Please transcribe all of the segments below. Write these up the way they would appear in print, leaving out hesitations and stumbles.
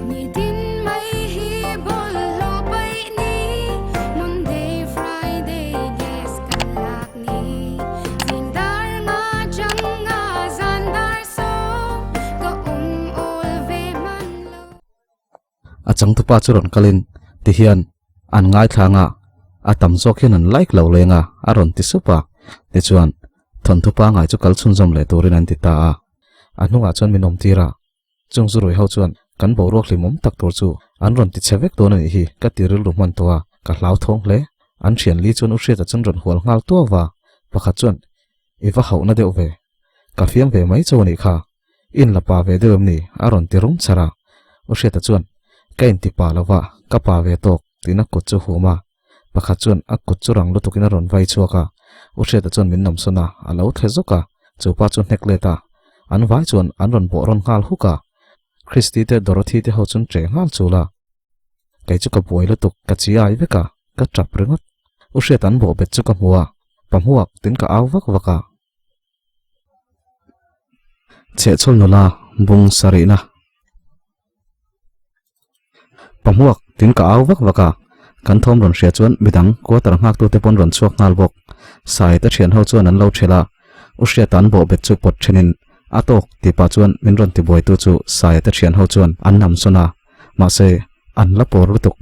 Nitin mai hi bawlhhlawh paih ni, Monday, Friday gas kan lak ni. Zing dar nga chang nga zan dar sawm, ka awm awl ve hman lo. A changtupa chu rawn kalin tihian an ngaithla anga a tam zawk hian an like lo leng a, a rawn ti sup a. Tichuan, thawnthu pangngai chu kal chhunzawm leh turin an ti ta a. A hnungah chuan min awm tir a, chung zu ruih ho chuan kan boruak hlimawm tak tur chu an rawn ti chhe vek dawn a nih hi ka ti rilru hman tawh a, ka hlauthawng hle. An thian li chuan u Hriata chuan rawn hual nghal tuau a, pakhat chuan I va hauhna deuh ve, ka fiam ve mai chu a nih kha, in la pa ve deuh em ni? a rawn ti rum char a. U Hriata chuan Ka inti pa lo va, ka pa ve tawk tiin a kut chu hum a. Pakhat chuan a kut chu rang lutukin a rawn vai chhuak a, U Hriata chuan min namsawn a, a lo thle zawk a, chu pa chu hnek let a, an vai chuan an rawn bawh rawn nghal huk a. Christy te Dorothy te ho chuan ṭeh nghal chul a, kei chu ka buai lutuk, ka chi ai vek a, ka ṭap ringawt. U Hriata an bawh bet chu ka hmu a, pa hmuak tin ka au vak vak a. Chhehchhawl nula bung sarihna. Pahmuak tin ka au vak vak a, kan thawm rawn hria chuan midang quarter nghaktute pawn rawn chhuak nghal bawk. Sai te thian ho chuan an lo thelh a, U Hriata an bawh bet chu pawt thenin a tawk tih pah chuan min rawn tibuaitu chu Saia te thian ho chuan an nam sawn a, mahse an la pawr lutuk.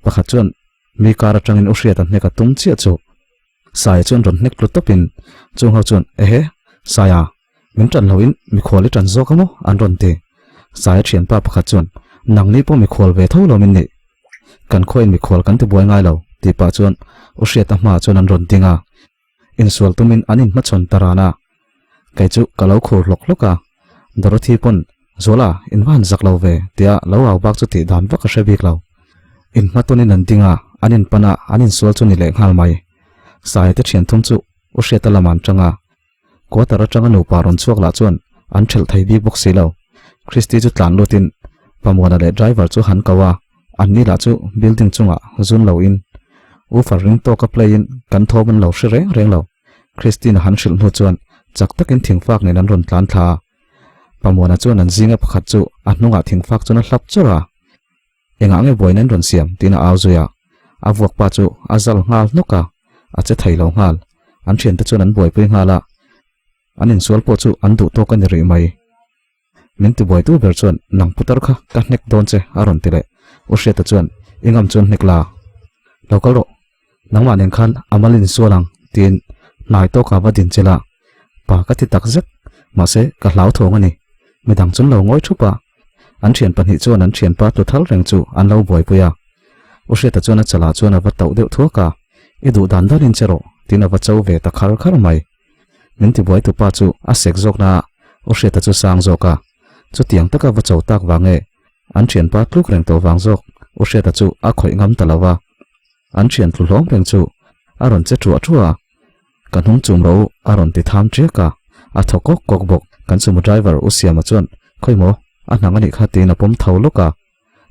Pakhat chuan mi kar atangin U Hriata hnek a tum chiah chu Saia chuan rawn hnek tlu tawpin chung ho chuan ehe Saia Min ṭan loin mikhual i ṭan zawk a maw? an rawn ti. Saia ṭhianpa pakhat chuan, Nangni pawh mikhual ve tho lo min nih. Kan khuain mikhual kan ti buai ngai lo, tih pah chuan U Hriata hmaah chuan an rawn ding a. Insual tumin an inhmachhawn ta ran a. Kei chu ka lo khur hlawk hlawk a. Dorothy pawn, Zuala, in va han zak lo ve, tia lo au bak chu tih dan vak a hre bik lo. Inhmatawnin an ding a, an inpan a, an insual chu ni leh nghal mai. Saia te ṭhian thum chu U Hriata lamah an ṭang a. Quarter atanga nupa rawn chhuak lah chuan an thelh thei bik bawk si lo. Christy chu tlan lutin Pamuana leh driver chu han ko a, anni lah chu building chungah zun lo in woofer ring tawka play in kan thawm an lo hre reng reng lo. Christine a han hrilh hnu chuan chak takin thingfak nen an rawn tlan thla a. Pamuana chuan an zinga pakhat chu a hnungah thingfak chuan a hlap chawrh a. Engah nge buaina an rawn siam? tiin a au zui a. A vuak pa chu a zal nghal hnawk a, a che thei lo nghal. An thiante chuan an buaipui nghal a, an insual pawh chu an duh tawk a ni rih mai. Min tibuaitu ber chuan nang putar kha ka hnek dawn che a rawn ti leh. U Hriata chuan i ngam chuan hnek la. Lo kal rawh, nangmah nen khan a mal insual ang tiin hnai tawkah va din chilh a. Pa ka ti tak zet, mahse ka hlauthawng a ni. Midang chuan lo ngawi thup a. An thian pahnih chuan an thianpa tlu thal reng chu an lo buaipui a. U Hriata chuan a chalah chuan a va tauh deuh thuak a, I duh dan danin che rawh, tiin a va cho ve ta khar khar mai. Min tibuai tupa chu a sek zawk na a, U Hriata chu sang zawk a. Chutiang taka va cho tak vang e, an thianpa tluk reng tawh vang zawk U Hriata chu a khawih ngam ta lo va. An thian tlu hlawm reng chu a rawn che ṭuah ṭuah a. Ka hnung chum ro a rawn ti tham ṭiak a, a thaw kawk kawk bawk. Kan sumo driver U Siama chuan, Khawi maw, a hnang a nih kha tiin a pawm tho lawk a.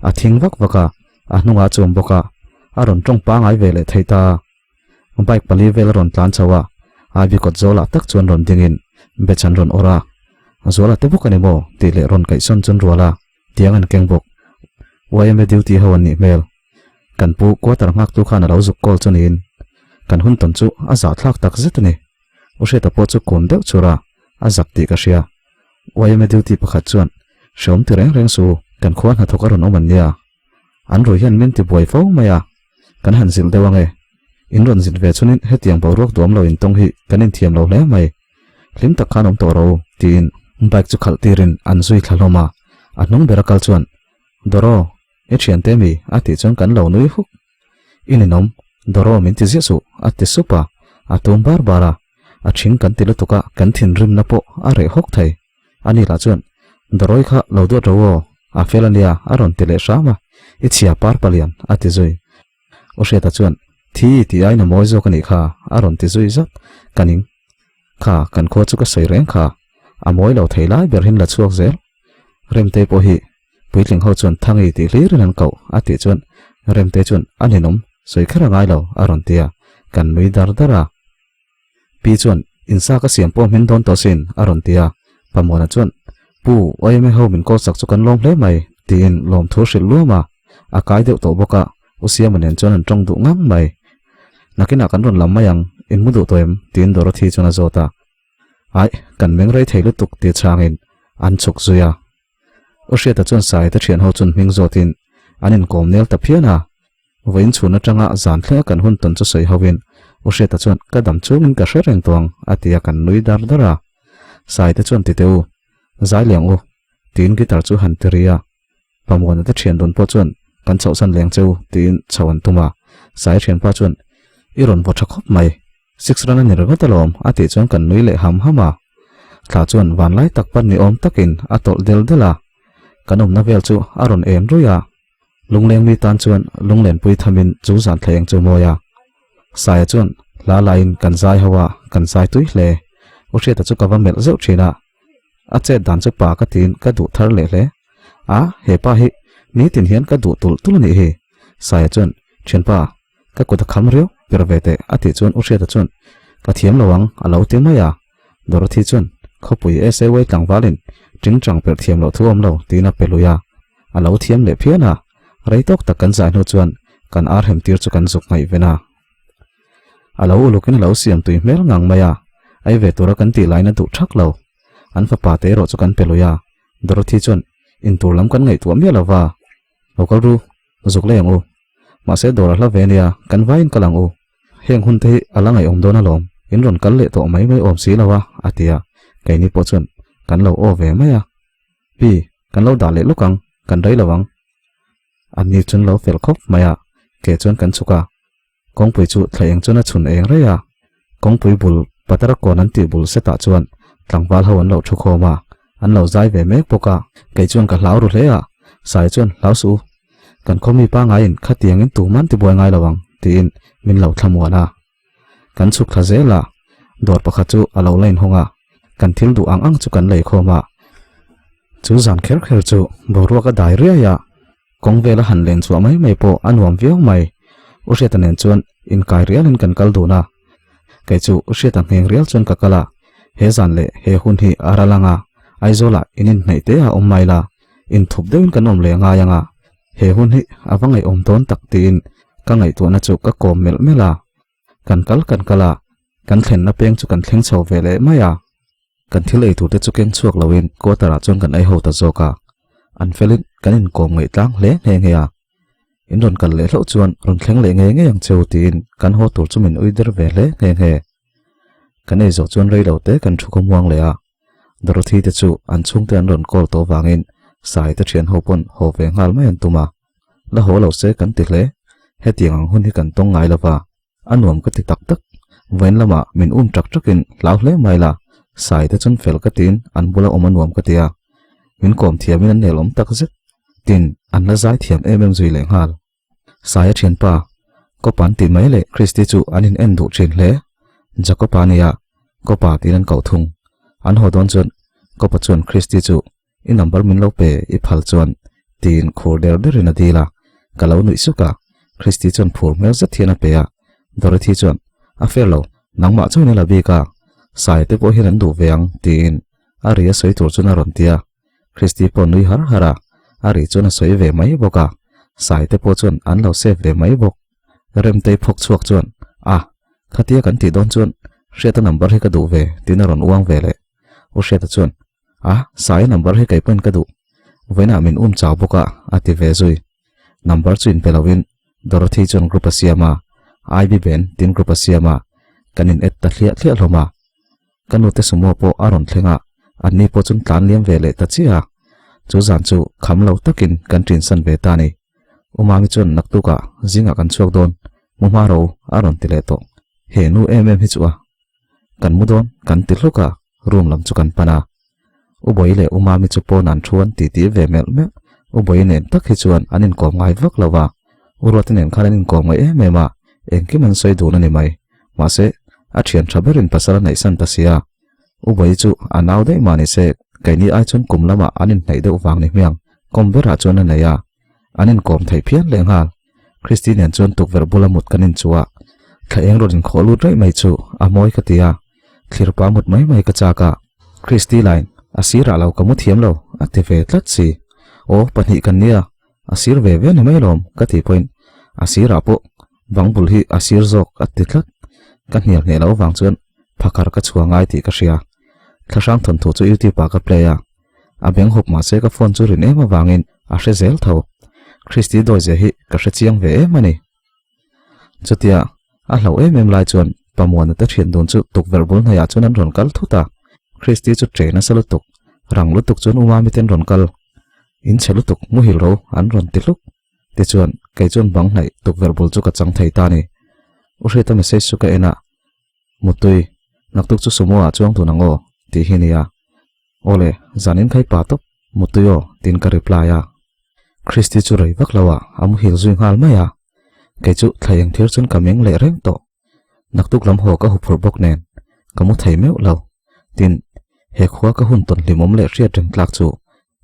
A thing vak vak a, a hnungah a chuam bawk a, a rawn tawng pangai ve leh thei ta. Bike pali vel a rawn tlan chho a, Ivy kawt zawlah tak chuan rawn dingin batch an rawn awrh a. Zuala te bawk a ni maw? tih leh rawn kaihsawn chuan rual a, tiang an keng bawk. YMA duty ho an nih hmel. Kan pu quarter nghaktu khan a lo zuk call chu niin kan hun tawn chu a zahthlak tak zet a ni. U Hriata pawh chu kun deuh chur a, a zak tih ka hria. YMA duty pakhat chuan hreawm ti reng reng su, kan khua hnathawk a rawn awm an nia. An rui hian min ti buai fo mai a, kan han zilh deuh ange. In rawn zilh ve chunin hetiang boruak duam lo intawng hi kan inthiam lo hle mai. Hlim tak khan awm tawh rawh u, tiin bike chu khalh tirin an zui thla hlawm a. A hnung bera kal chuan, Dawraw, i thiante mi? a tih chuan kan lo nui huk. I ninawm, Dawraw min ti ziah suh, a ti sup a, a tum bar bar a. A thing kan ti lutuk a, kan thinrimna pawh a reh hawk thei. Ani lah chuan, Dawrawi kha lo duat ro aw, a fel a nia, a rawn ti leh hram a, I chhia par palian, a ti zui. U Hriata chuan, Thi tih aiin a mawi zawk a nih kha, a rawn ti zui zat. Ka ning. Kha, kan khua chu ka sawi reng kha. A mawi lo thei lai ber hin la chhuak zel. Remtei pawh hi puitling ho chuan Thangi tih hlirin an koh, a tih chuan Remtei chuan a ninawm, sawi kher a ngai lo, a rawn ti a, kan nui dar dar a. Pi chuan, Insa ka siam pawh hmin dawn tawh sin, a rawn ti a. Pamuana chuan, Pu, YMA ho min call sak chu kan lawm hle mai, Tiin lawmthu hrilh luam a, a kai deuh tawh bawk a, U Siama nen chuan an tawng duh ngang mai. Nakinah kan rawn lam mai ang, in mu duh tawh em? Tiin Dorothy chuan a zawt a. Aih, kan meng rei thei lutuk ti chhangin an chhuk zui a. U Hriata chuan Saite thian ho chun hming zawtin an inkawm nel ta phian a. Vawiin chhun atanga zan thlenga kan hun tawn chu sawi hovin U Hriata chuan ka dam chungin ka hre reng tawh ang a ti a kan nui dar dar a. Saite chuan ti teh u, zai leh ang u tiin guitar chu han ti ri a. Pamuana te thian dun pawh chuan kan chhohsan leng che u tiin chho an tum a. Sai thianpa chuan i rawn vaw tha khawp mai. Six run a ni ringawt alawm a tih chuan kan nui leh ham ham a. Thla chuan vanlai tak pan ni awm takin a tawlh del del a. Kan awmna vel chu a rawn en ruih a. Lungleng mi tan chuan lunglenpui thamin chu zan thleng chu mawi a. Saia chuan hla laiin kan zai ho a, kan zai tui hle. U Hriata chu ka va melh zeuh thin a. A chet dan chu pa ka tiin ka duh thar leh hle. A, he pa hi nitin hian ka duh tulh tulh a nih hi. Saia chuan, Thianpa, Ka kut a kham riau per ve teh a tih chuan U Hriata chuan ka thiam lo ang a lo ti mai a. Dorothy chuan khawpui SAY tlangvalin tingtang perh thiam loh thu awm lo tiin a pe lui a. A lo thiam leh phian a, rei tawk tak kan zai hnu chuan kan ar hem tir chu kan zuk ngaih ven a. A lo ulukin a lo siam tui hmel ngang mai a, ei ve tura kan tih lain a duh thak lo. An fapa te erawh chu kan pe lui a. Dorothy chuan intur lam kan ngaihtuah miah lo va, Lo kal ru, zuk lei ang u. Mahse dawr a hla ve ania, kan vaiin kal ang u. Heng hun te hi a la ngaihawm dawn alawm, in rawn kal leh tawh mai mai awm si lo a, a ti a. Keini pawh chuan kan lo aw ve mai a. Pi, kan lo dah leh lawk ang, kan rei lo ang. Anni chuan lo fel khawp mai a, ke chuan kan chhuk a. Kawngpui chu thla eng chuan a chhun eng rei a. Kawngpui bul Patara kawn an tih bul setah chuan tlangval ho an lo thu khawm a, an lo zai ve mek bawk a. Kei chuan ka hlau ru hle a, Sai chuan hlau suh u, kan khawmi pangaiin khatiangin tuman tibuai ngai lo ang tiin min lo thlamuan a. Kan chhuk thla zel a, dawr pakhat chu a lo la inhawng a, kan thil duh ang ang chu kan lei khawm a. Chu zan kher kher chu boruak a dai riai a. Kawng vela han len chhuah mai mai pawh a nuam viau mai. U Hriata nen chuan inkai rialin kan kal dun a. Kei chu U Hriata ngheng rial chuan ka kal a, he zan leh he hun hi a ral ang a, Aizawlah in inhnaih te a awm mai la, inthup deuhin kan awm leh ngai ang a, he hun hi a va ngaihawm dawn tak tiin ka ngaihtuahna chu ka kawm melh melh a. Kan kal kan kal a, kan thlenna peng chu kan thleng chho ve leh mai a. Kan thil ei turte chu keng chhuak loin quarter ah chuan kan ei ho ta zawk a, an felin kan inkawm ngaih tlang hle nghe nghe a. In rawn kal leh hlauh chuan rawn thleng leh ngei ngei ang cheu tiin kan haw tur chu min ui der ve hle nghe nghe. Kan ei zawh chuan rei lo te kan thu khawmuang leh a, Dorothy te chu an chhungte an rawn call tawh vangin Sai te thian ho pawn haw ve nghal mai an tum a, la haw lo se kan ti hle, hetiang ang hun hi kan tawng ngai lova. A nuam ka ti tak tak. Vawiin lamah min um tak takin hlau hle mai la, Sai te chuan fel ka tiin an bula awm a nuam ka ti a. Min kawm thiamin an nelawm tak zet. Tin, an la zai thiam em em zui leh nghal. Saia thianpa, Kopa an tih mai leh Christy chu an in en duh thin hle. Jacob-a a nia, Kopa tiin an koh thung. An haw dawn chuan Kopa chuan Christy chu I number min lo pe i phal chuan tiin khur der derin a dil a, ka lo nuih suk a, Christy chuan phur hmel zet hian a pe a, Dorothy chuan a fair lo, nangmah chuan i la bik a, Sai te pawh hian an duh ve ang tiin a ri a sawi tur chuan a rawn ti a, Christy pawh nui har har a, a ri chuan a sawi ve mai bawk a, Sai te pawh chuan an lo save ve mai bawk. Remtei phawk chhuak chuan a, khatia kan tih dawn chuan Hriata number hi ka duh ve tiin a rawn uang ve leh. U Hriata chuan A, Saia number hi kei pawhin ka duh. Vawiinah min um chau bawk a, a ti ve zui. Number chu inpe loin Dorothy chuan group a siam a, IB Ben tin group a siam a, kan in add ta hliah hliah hlawm a. Ka nute sumo pawh a rawn thleng a, anni pawh chun tlan liam ve leh ta chiah a. Chu zan chu kham lo takin kan ṭinsan ve ta a ni. U Mami chuan naktukah zingah kan chhuak dawn, mu hma ro a rawn ti leh tawh. He nu em em hi chu a. Kan mu dawn kan ti hluk a, room lam chu kan pan a. U Bawi leh U Mami chu pawn an thu an titi ve melh melh. U Bawi nen tak hi chuan an inkawm ngai vak lo va, U Ruati nen khan an inkawm ngai em em a, engkim an sawi dun a ni mai. Mahse, a thian tha berin pasal a neihsan ta sia. U Bawi chu a nau daih mah ni se, keini ai chuan kum lamah an inhnaih deuh vang ni hmiang, kawm berah chuan a nei a. An inkawm theih phian leh nghal. Christy nen chuan tukverh bula mut kan inchuh a, thla eng rawn inkhawh lut raih mai chu a mawi ka ti a, thlir pa mut mai mai ka chak a. Christy line, a sirah lo ka mu thiam lo, a ti ve tlat si. Aw, pahnih kan nia, a sir ve ve ni mai alawm ka tih pawhin a sirah pawh bang bul hi a sir zawk a ti tlat. Ka hnial hneh loh avang chuan phakar ka chhuah ngai tih ka hria. Thlahrang thawnthu chu YouTube ah ka play a, a beng hup mahse ka phone chu rin em avangin a hre zel tho. Christy dawi zia hi ka hre chiang ve em a ni. Chutia a hlauh em em lai chuan Pamuana te thian dun chu tukverh bul hnaiah chuan an rawn kal thut a, Christy chu che nasa lutuk, rang lutuk chuan u Mami te an rawn kal. In chhe lutuk, muhil ro an rawn ti hluk. Tichuan, kei chuan bang hnaih tukverh bul chu ka chang thei ta a ni. U Hriata message chu ka en a, Mutui, naktuk chu sumo ah chuang tun ang aw, tih hi nia. Awle, zanin khai pa tawp, Mutui aw, tiin ka reply a. Christy chu rei vak lo ah a muhil zui nghal mai a. Kei chu thla eng thir chuan ka meng leh reng tawh. Naktuk lam haw ka huphurh bawk nen, ka mu thei meuh lo. Tin, he khua ka hun tawn hlimawm leh hriat reng tlak chu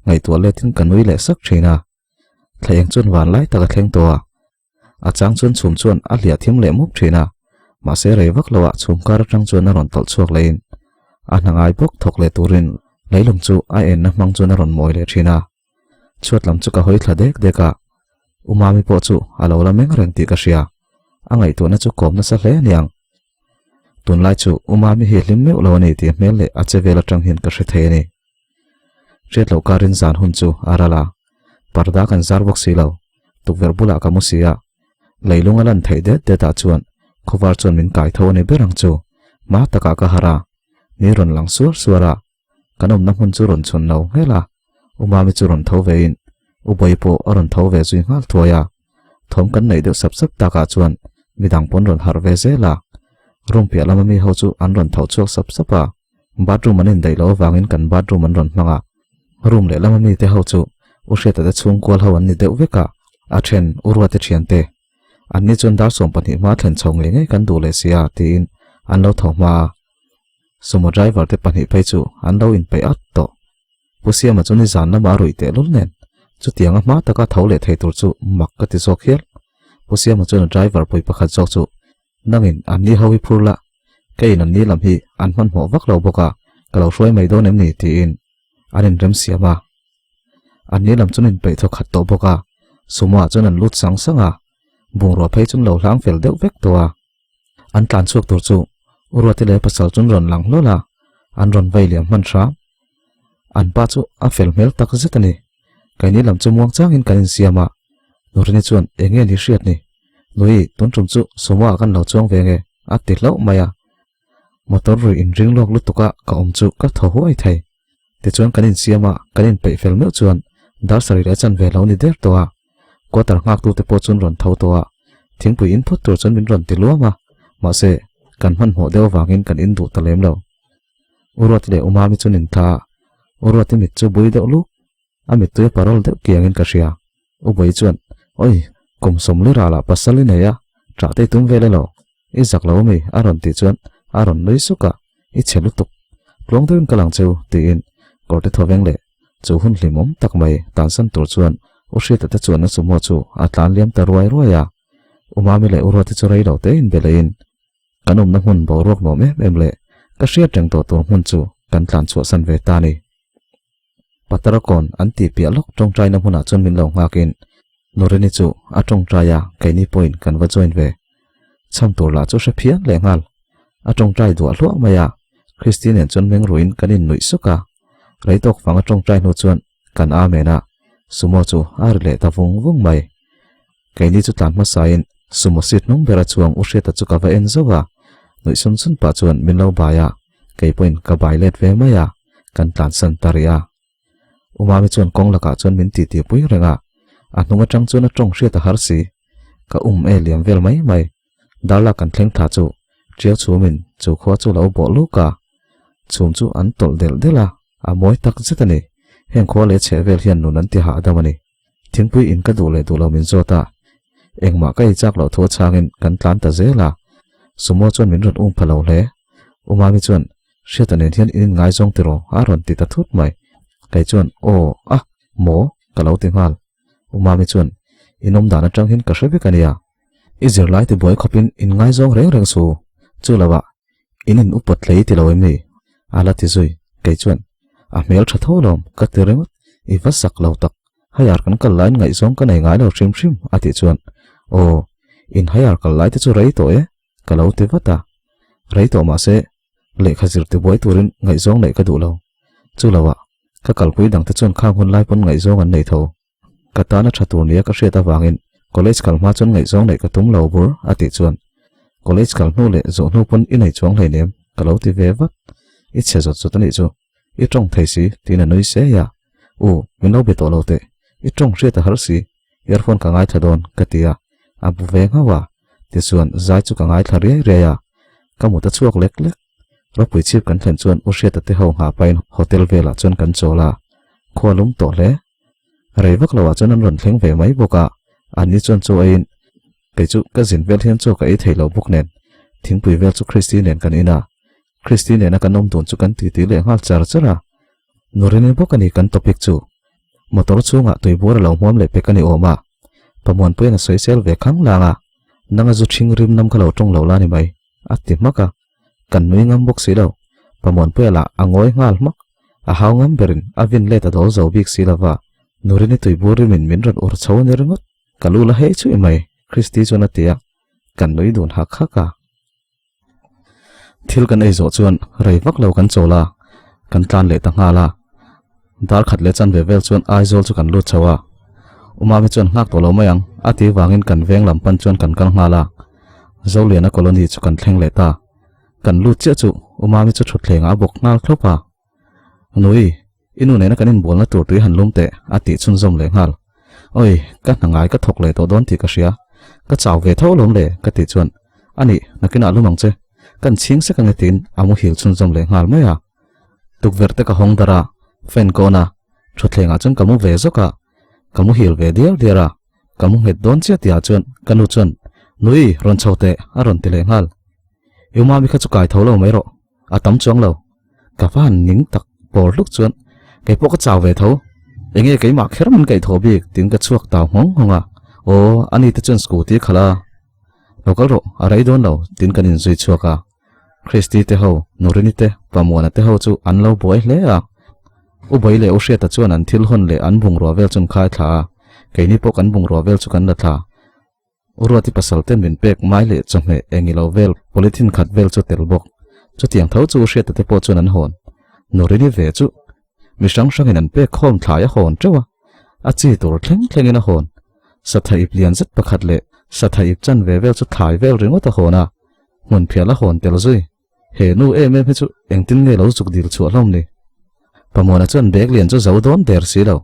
ngaihtuah letin ka nui leh sak thin a. Thla eng chuan van lai tak a thleng tawh a. A chang chuan chhum chuan a hliah thim leh mup thin a, mahse rei vak loah chhum kar atang chuan a rawn tawlh chhuak lehin a hna ngai bawk thawk leh turin leilung chu a enna hmang chuan a rawn mawi leh thin a. Chhuat lam chu ka hawi thla dek dek a, U Mami pawh chu a lo la meng reng tih ka hria, a ngaihtuahna chu kawm nasa hle aniang. Tunlai chu U Mami hi hlim meuh lo a ni tih hmel leh a che vel atang hian ka hre thei a ni. Hriat loh karin zan hun chu a ral a, parda kan zar bawk si lo, tukverh bulah ka mu si a, leilung a lan theih det det ah chuan khawvar chuan min kai tho a ni ber ang chu, hma takah ka harh a, ni rawn lang suar suar a, kan awmna hmun chu rawn chhun lo nghel a, U Mami chu rawn tho vein U Bawi pawh a rawn tho ve zui nghal thuai a, thawm kan neih deuh sap sap takah chuan midang pawn rawn harh ve zel a, room piah lama mi ho chu an rawn tho chhuak sap sap a. Bathroom an indaih loh avangin kan bathroom an rawn hmang a, room lehlam ami te ho chu U Hriata te chhungkual ho an ni deuh vek a, a then U Ruate thian te. An ni chuan dar 12 hma thlen chho ngei ngei kan duh leh si a tiin an lo tho hma a. Sumo driver te pahnih phei chu an lo inpeih at tawh. Pu Siama chu nizan lamah a ruih tehlul nen chutianga hma taka tho leh thei tur chu mak ka ti zawk hial. Pu Siama chuan a driver pui pakhat zawk chu Nangin an ni ho hi phur la, keiin an ni lam hi an hmanhmawh vak lo bawk a, ka lo hruai mai dawn em ni? tiin an inrem siam a. An ni lam chuan inpeih thaw khat tawh bawk a, sumo ah chuan an lut sang sang a, bungrua phei chuan lo hlang fel deuh vek tawh a. An tlan chhuak tur chu U Ruati leh pasal chuan rawn lang hlawl a, an rawn vei liam hman hram. An pa chu a fel hmel tak zet a ni. Keini lam chu muang changin kan insiam a, Nurini chuan eng nge ni hriat ni? Nui, tun tum chu sumo ah kan lo chuang ve nge? a ti hlauh mai a. Motor rui inring lawk lutuk a ka awm chu ka thaw huai thei. Tichuan kan insiam a, kan inpeih fel meuh chuan dar sarih leh chanve lo ni der tawh a. Quarter nghaktute pawh chuan rawn tho tawh a, thingpui in phawt tur chuan min rawn ti luam a, mahse kan hmanhmawh deuh avangin kan in duh ta lem lo. U Ruati leh U Mami chuan in thla a, U Ruati mit chu bui deuh luk, a mittui a parol deuh kiangin ka hria. U Bawi chuan, Oi, kum sawmli ralah pasal i nei a, ṭah te i tum vel elaw? I zak lo ami? a rawn tih chuan a rawn nui suk a, I chhe lutuk, tluang deuhin ka lang cheu, tiin kawrte thawveng leh chu hun hlimawm tak mai tansan tur chuan U Hriata te chuan a sumo chu a tlan liam ta ruai ruai a. U Mami leh U Ruati chu rei lo te inbe lehin Kan awmna hmun boruak nuam em em leh ka hriat reng tawh tur hmun chu kan tlan chhuahsan ve ta a ni. Patarakawn an tih piah lawk tawngtaina hmunah chuan min lo nghakin Nurini chu a tawngtai a, keini pawhin kan va join ve. Chham tur lah chu hre phian leh nghal. A tawngtai duah hluah mai a, Christy nen chuan meng ruiin kan innuih suk a. Rei tawk vang a tawngtai hnu chuan kan amen a, sumo chu a ri leh ta vung vung mai. Keini chu tlan hmasain sumo seat hnung bera chuang U Hriata chu ka va en zauh a, nuih sun sun pah chuan min lo bai a, kei pawhin ka bai let ve mai a, kan tlansan ta rih a. U Mami chuan kawng lakah chuan min titi pui reng a, a hnung atang chuan a tawng hriat a har si. Ka um e liam vel mai mai. Darlak kan thleng thla chu Ṭiau chhumin chu khua chu lo bawh luk a, chhum chu an tawlh delh delh a, a mawi tak zet a ni. Heng khua leh chheh vel hian nun an ti hahdam a ni. Thingpui in ka duh leh duh lo min zawt a, engmah ka ei chak loh thu a chhangin kan tlan ta zel a, Sumo chuan min rawn um pha lo hle. U Mami chuan, Hriata nen hian in inngaizawng tiraw? a rawn ti ta thut mai. Kei chuan, Aw, a, maw? ka lo ti nghal. U Mami chuan, In awm dan atang hian ka hre vek a nia. I zirlai tibuai khawpin inngaizawng reng reng su. Chu lovah, in in upat hlei ti lo em ni? A la ti zui. Kei chuan, A hmel tha tho lawm, ka ti ringawt. I va sak lo tak. Higher kan kal laiin ngaihzawng ka nei ngai lo hrim hrim a tih chuan Aw, in higher kal lai te chu rei tawh e ka lo ti vat a. Rei tawh mahse lehkha zir tibuai turin ngaihzawng neih ka duh lo. Chu lo ah ka kalpui dang te chuan khang hun lai pawn ngaihzawng an nei tho. Ka tana tha tur nia ka hriat avangin college kal hma chuan ngaihzawng neih ka tum lo bur a tih chuan college kal hnu leh zawh hnu pawn i nei chuang hleinem ka lo ti ve vat. I chhe zawt zawt a nih chu. I tawng thei si tiin a nui sei a. U, min lo be tawh lo teh. I tawng hriat a har si. Earphone ka ngaithla dawn ka ti a. A bu ve nghauh a. Tichuan zai chu ka ngaithla riai riai a. Ka mut a chhuak lek lek. Ropui chhip kan thlen chuan U Hriata te ho nghah pahin hotel velah chuan kan chawl a. Khua lum tawh hle. Rei vak loah chuan an rawn thleng ve mai bawk a, anni chuan chaw eiin kei chu ka zin vel hian chaw ka ei thei lo bawk nen thingpui vel chu Christy nen kan in a, Christy nena kan awm dun chu kan titi leh nghal char char a, Nurini bawk a ni kan topic chu. Motor chhungah tuibur a lo hmuam leh pek a ni awm a, Pamuanpuia'n a sawi sel ve khang lang a, nanga zu ṭhing rim nam kha lo ṭawng lo la ni mai, a ti hmak a. Kan nui ngam bawk si lo. Pamuanpuia lah a ngawi nghal hmak. A hau ngam berin a vin let a dawl zo bik si lova, Nurini tuibur rimin min rawn ur chho a ni ringawt. Ka lu la hei chuih mai, Christy chuan a ti a, kan nui dun hak hak a. Thil kan ei zawh chuan rei vak lo kan chawl a, kan tlan leh ta nghal a. Dar khat leh chanve vel chuan Aizawl chu kan lut chho a. Umami chuan nghak tawh lo mai ang a ti vangin kan veng lam pan chuan kan kal nghal a. Zoliana colony chu kan thleng leh ta. Kan lut chiah chu Umami chu thutthleng ah a bawk nghal thlawp a. Nui, i nu nena kan inbualna tur tui han lum teh a tih chhunzawm leh nghal. Oi, ka hna ngai ka thawk leh tawh dawn tih ka hria. Ka chau ve tho alawm le ka tih chuan Anih, nakinah lum ang che. Kan chhing sek ange tiin a muhil chhunzawm leh nghal mai a. Tukverh te ka hawng dar a, fan ka on a, thutthleng ah chuan ka mu ve zawk a, ka muhil ve diar diar a, ka mu nghet dawn chiah tih ah chuan ka nu chuan Nui, rawn chho teh a rawn ti leh nghal. I umami kha chu kai tho lo mai rawh, a tam chuang lo. Ka va han ning tak pawr hluk chuan kei pawh ka chau ve tho. Enge keimah kher min kaih thaw bik tiin ka chhuak tau nghawng nghawng a, aw ani te chuan scooty khalh a, lo kal rawh a rei dawn lo tiin kan inzui chhuak a. Christy te ho, Nurini te, Pamuana te ho chu an lo buai hle a. U Bawi leh U Hriata chuan an thil hawn leh an bungrua vel chu an khai thla a, keini pawh kan bungrua vel chu kan la thla. U Ruati pasal ten min pek mai leh chawhmeh eng ilo vel polythene khat vel chu tel bawk. Chutiang tho chu U Hriata te pawh chuan an hawn. Nurini ve chu mi hrang hrangin an pek khawm thlai a hawn teuh a, a chi tur thleng thlengin a hawn. Satha ip lian zet pakhat leh satha ip chanve vel chu thlai vel ringawt a hawn a. Hmun phial a hawn tel zui. He nu em em hi chu engtin nge lo zuk dil chhuah hlawm ni? Pamuana chuan bag lian chu zo dawn der si lo.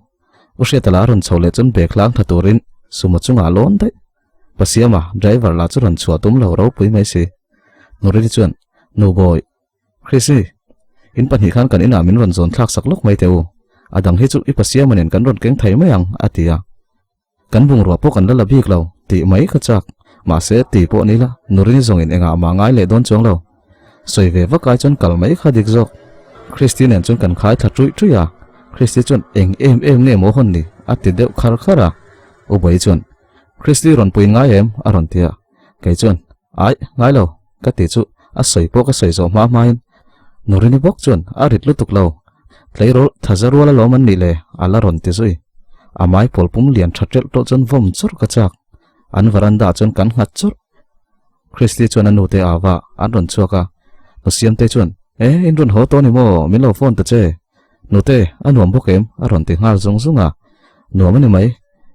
U Hriata lah a rawn chho leh chuan bag hlang tha turin sumo chungah a lawn daih. Pasiama, driver lah chu rawn chhuah tum lo ropui mai si. Nurili chuan, Nu Bawi, Chrissy, in pahnih khan kan inah min rawn zawn thlak sak lawk mai teh u. A dang hi chu i Pasiama nen kan rawn keng thei mai ang, a ti a. Kan bungrua pawh kan la la bik lo tih mai ka chak. Mahse, ti pawh ni la, Nurini zawngin engah mah ngai leh dawn chuang lo. Sawi ve vak ai chuan kal mai kha dik zawk. Christy nen chuan kan khai thla ṭuih ṭuih a, Christy chuan eng em em nge maw hawn ni a ti deuh khar khar a. U Bawi chuan, Christy rawn pui ngai em? a rawn ti a. Kei chuan, Aih, ngai lo, ka ti chu a sawi pawh ka sawi zawh hma hmain Nurini bawk chuan a rit lutuk lo. Tleirawl thaza rual alawm an nih le, a la rawn ti zui. A mai pawl pum lian tha ṭelh tawh chuan vawm chawrh ka chak. An veranda ah chuan kan nghat chawrh. Christy chuan a nute ava an rawn chhuak a, Nu Siamtei chuan, E, in rawn haw tawh ni maw, min lo phone ta che. Nute, a nuam bawk em? a rawn ti nghal zung zung a. Nuam a ni mai,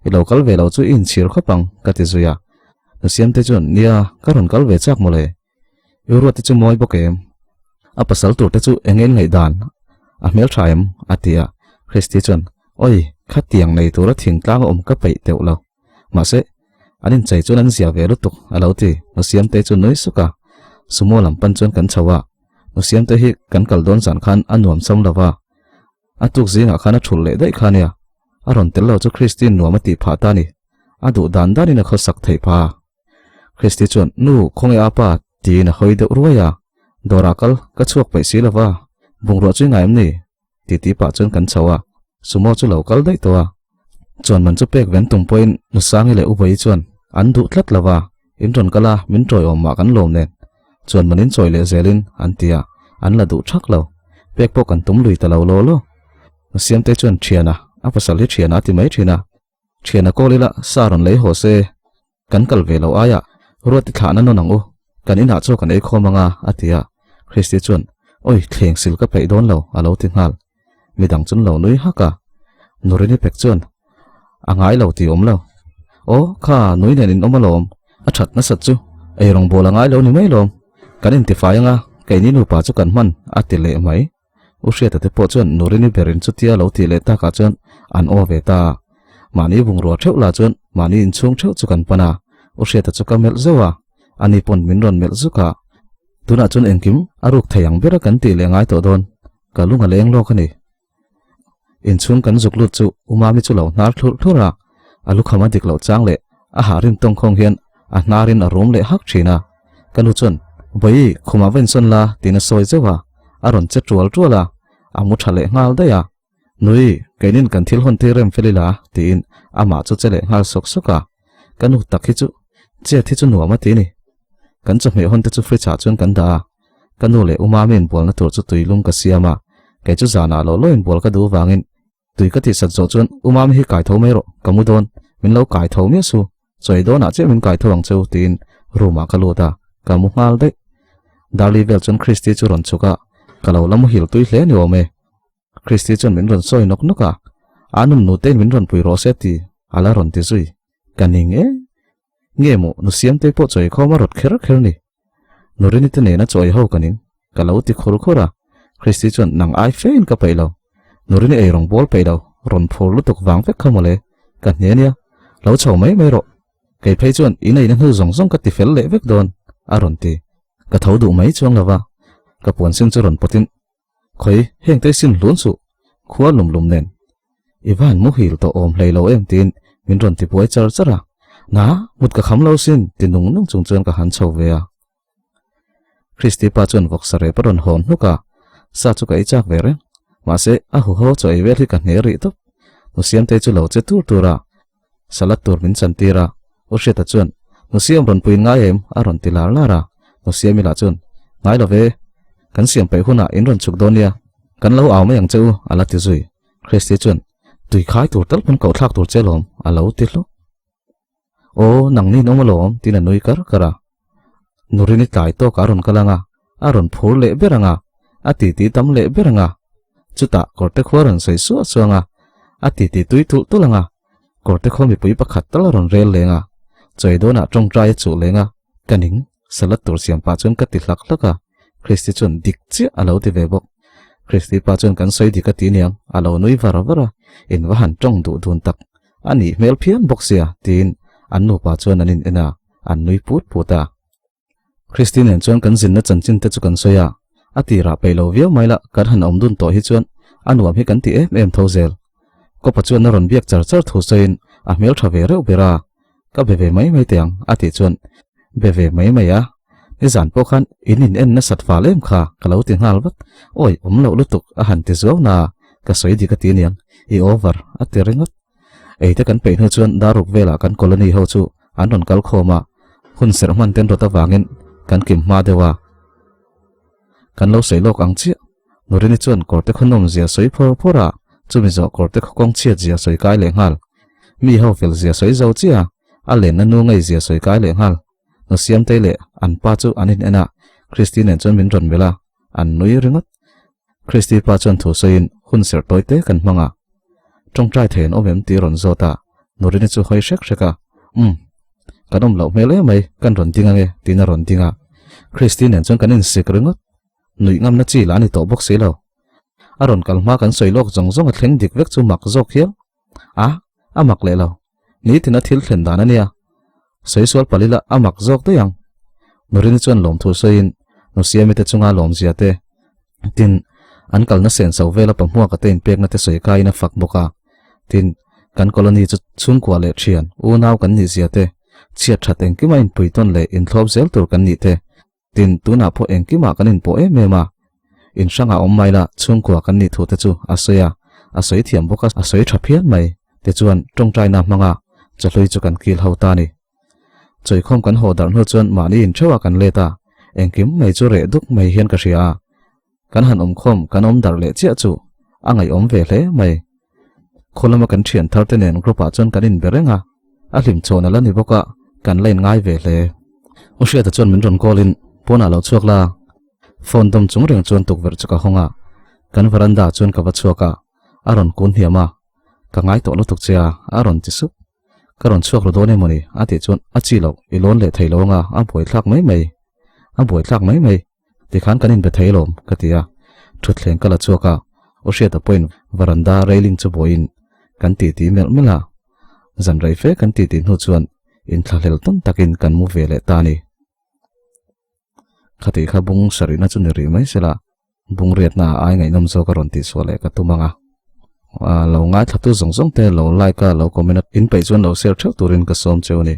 i lo kal ve lo chu i inchhir khawp ang, ka ti zui a. Nu Siamtei chuan, Nia, ka rawn kal ve chak mawle. I ruat te chu mawi bawk em? A pasal tur te chu eng eng ngaihdan a hmel tha em? a ti a. Christy chuan, Oi, khatiang nei tura thingtlang a awm ka peih teuh lo. Mahse, an inchei chuan an zia ve lutuk, a lo ti. Nu Siamtei chu nui suk a. Sumo lam pan chuan kan chho a. Nu Siamtei hi kan kal dawn zan khan a nuam sam lo va. A tuk zingah khan a thulh leh daih kha nia. A rawn tel lo chu Christy nuam a tih phah ta a ni. A duh dan danin a khawsak theih pha. Christy chuan, Nu, khawnge a pa? tiin a hawi deuh ruai a. Dawrah kal ka chhuak peih si lova, bungrua chu i ngai em ni? ti ti pah chuan kan chho a, sumo chu lo kal daih tawh a. Chuan man chu pek ven tum pawhin Nusangi leh Ubayi chuan an duh tlat lova, in rawn kal a, min tawiawm mah kan lawm nen. Chuan man in chawi leh zelin an ti a, an la duh thak lo. Pek pawh kan tum lui ta lo law law. Nusiamtei chuan, Thiana, a pasal hi thiana a ti mai thin a. Thiana kawl ila sa rawn lei haw se, kan kal ve lo aia Ruati thlahna nawn ang u, kan inah chaw kan ei khawm anga a ti a. Christy chuan, Awi, thleng sil ka peih dawn lo a lo ti nghal. Midang chuan lo nui hak a. Nurini pek chuan, A ngai lo tih awm lo. Aw, kha nui nen in awm alawm, a that nasat chu eirawng bawl a ngai lo ni mai lawm. Kan intifai anga keini nupa chu kan hman a ti leh mai. U Hriata te pawh chuan Nurini berin chutia lo tih leh takah chuan an aw ve ta a. Mahni bungrua theuh lah chuan mahni inchhung theuh chu kan pan a. U Hriata chu ka melh zeuh a, ani pawn min rawn melh zuk a. Tunah chuan engkim a ruk thei ang bera kan tih leh ngai tawh dawn, ka lung a leng lawk a ni. Inchhung kan zuk lut chu U Mami chu lo hnar thlurh thlurh a, a lukham a dik loh chang leh a hah rim tawngkhawng hian a hnarin a rum leh hak thin a. Ka nu chuan, Bawi, khumah va insawn la, tiin a sawi zeuh a, a rawn che tual tual a, a mu tha leh nghal daih a. Nui, keinin kan thil hawn tir rem fel ila, tiin amah chu che leh nghal sawk sawk a. Ka nu tak hi chu chet hi chu nuam a ti ni. Kan chawhmeh hawn te chu fridge ah chuan kan dah a, ka nu leh U Mami inbualna tur chu tui lum ka siam a, kei chu zanah lo lo inbual ka duh vangin tui ka tihsat zawh chuan U Mami hi kai tho mai rawh, ka mu dawn, min lo kai tho miah su, chawi dawnah chiah min kai tho ang cheu tiin room ah ka lut a, ka mu nghal daih. Darli vel chuan Christy chu rawn chhuk a, ka lo la muhil tui hle ni awm e. Christy chuan min rawn sawi nawk nawk a, a nun nutein min rawn pui rawh se ti a la rawn ti zui. Ka ning e. Nge maw nu Siamtei pawh chawi khawm a rawt kher kher ni. Nurini te nena chawi ho ka ning, ka lo ti khur khur a. Christy chuan nang ai fein ka peih lo. Nurini ei rawn bawl peih lo, rawn phur lutuk vang vek kha mawle. Ka hne nia, lo chho mai mai rawh. Kei phei chuan i neihna hnu zawng zawng ka ti fel leh vek dawn, a rawn ti. Ka tho duh mai chuang lo va, ka puan sin chu rawn pawtin Khawi, heng te sin hlun suh, khua lum lum nen. I van muhil tawh awm hlei lo em tiin min rawn ti buai char char a. Na, mut ka kham lo sin ti nung nung chung chuan ka han chho ve a. Christy pa chuan vawksa rep a rawn hawn hnuk a, sa chu ka ei chak ve reng. Mahse, a huho chaw ei vel hi ka hne rih tawp. Nusiamtei chu lo che tur tur a, Salad tur min chan tir a, U Hriata chuan, Nusiam rawn puin ngai em? a rawn ti lar lar a. Nusiami lah chuan, Ngai lo ve, kan siam peih hunah in rawn chhuk dawn nia, kan lo au mai ang che u, a la ti zui. Christy chuan, Tui khai tur tal pawn koh thlak tur che lawm, a lo ti hluk. Aw, nangni in awm alawm, tiin a nui kar kar a. Nurini tlai tawk a rawn kal ang a, a rawn phur leh ber ang a, a titi tam leh ber ang a. Chutah kawrte khua rawn sawi suah suah ang a, a titi tui tulh tulh ang a, kawrte khua mipui pakhat tal a rawn rel leng a, chawi dawnah tawngtai a chuh leng a, ka ning, salad tur siam pah chuan ka ti hlak hlak a, Christy chuan dik chiah a lo ti ve bawk. Christy pa chuan kan sawi dik a ti niang, a lo nui var var a, in va han tawng duh dun tak, a nih hmel phian bawk sia, tiin an nupa chuan an in en a, an nui put put a. Christy nen chuan kan zinna chanchin te chu kan sawi a, a tirah peih lo viau mai la kan han awm dun tawh hi chuan a nuam hi kan ti em em tho zel. Kawpa chuan a rawn biak char char thu sawiin a hmel tha ve reuh ber a, ka be ve mai mai teh ang a tih chuan be ve mai mai a, nizan pawh khan in in en nasat fal em kha ka lo ti nghal vat, awi awm loh lutuk a han ti zuau na, ka sawi dik a ti aniang, i over a ti ringawt. Ei te kan peih hnu chuan daruk velah kan colony ho chu an rawn kal khawm a, hun serh hman ten rawt avangin kan kim hma deuh a. Kan lo sawi lawk ang chiah. Nurini chuan kawrte khaw nawm zia sawi phawr phawr a, chumi zawh kawrte khaw kawng chhiat zia sawi kai leh nghal. Mi ho fel zia sawi zo chiah a, a lenna nu ngei zia sawi kai leh nghal. Nusiamtei leh an pa chu an in en a, Christy nen chuan min rawn melh a, an nui ringawt. Christy pa chuan thu sawiin hun serh tawi te kan hmang a. Tawngtai thei an awm em tih rawn zawt a, Nurini chu hawi hrek hrek a, Umm, kan awm loh hmel emai, kan rawn ding ange, tiin a rawn ding a. Christy nen chuan kan insik ringawt. Nuih ngamna chi lah a ni tawh bawk si lo. A rawn kal hma kan sawi lawk zawng zawng a thleng dik vek chu mak zawk hial. A, a mak leh lo. Nitin a thil thlen dan a nia. Sawi sual palh ila a mak zawk daih ang. Nurini chuan lawmthu sawiin Nusiami te chunga lawmzia te, tin, an kalna sen so vela pahmuaka te inpekna te sawi kaiin a fak bawk a. Tin, kan colony chu chhungkua leh thian, unau kan nihzia te, chhiat that engkima inpuitawn leh inthlawp zel tur kan nih te, Tin, tunah pawh engkimah kan inpawh em em a, in hrangah awm mai la, chhungkua kan nih thu te chu a sawi a, a sawi thiam bawk a, a sawi tha phian mai. Tichuan, tawngtaina hmanga chawhlui chu kan kil ho ta a ni. Chawikhawm kan haw darh hnu chuan mahni intheuhah kan let a, engkim mai chu reh duk mai hian ka hria a. Kan han awmkhawm kan awm darh leh chiah chu a ngaihawm ve hle mai. Khaw lama kan thian thar te nen group ah chuan kan inbe reng a, a hlim chhawn a la ni bawk a, kan la inngai ve hle. U Hriata chuan min rawn call in, Pawnah lo chhuak la. Phone dawm chung reng chuan tukverh chu ka hawng a, kan veranda ah chuan ka va chhuak a, a rawn kun hniam a, Ka ngai tawh lutuk che a, a rawn ti sup. Ka rawn chhuak ru dawn emawni? a tih chuan, A chi loh, i lawn leh thei lo anga, a buaithlak mai mai. A buaithlak mai mai. Tikhan kan inbe thei alawm, ka ti a. Thutthleng ka la chhuak a, U Hriata pawhin varanda railing chu buaiin kan titi melh melh a. Zan rei fe kan titi hnu chuan inthlahlel tawn takin kan mu ve leh ta a ni. Khatih kha bung sarihna chu ni rih mai sela, bung riatna ah ai ngaihnawm zawk a rawn tihchhuah leh ka tum ang a. Lo ngaithlatu zawng zawng te lo like a, lo comment a, inpeih chuan lo share theuh turin ka sawm cheu a ni.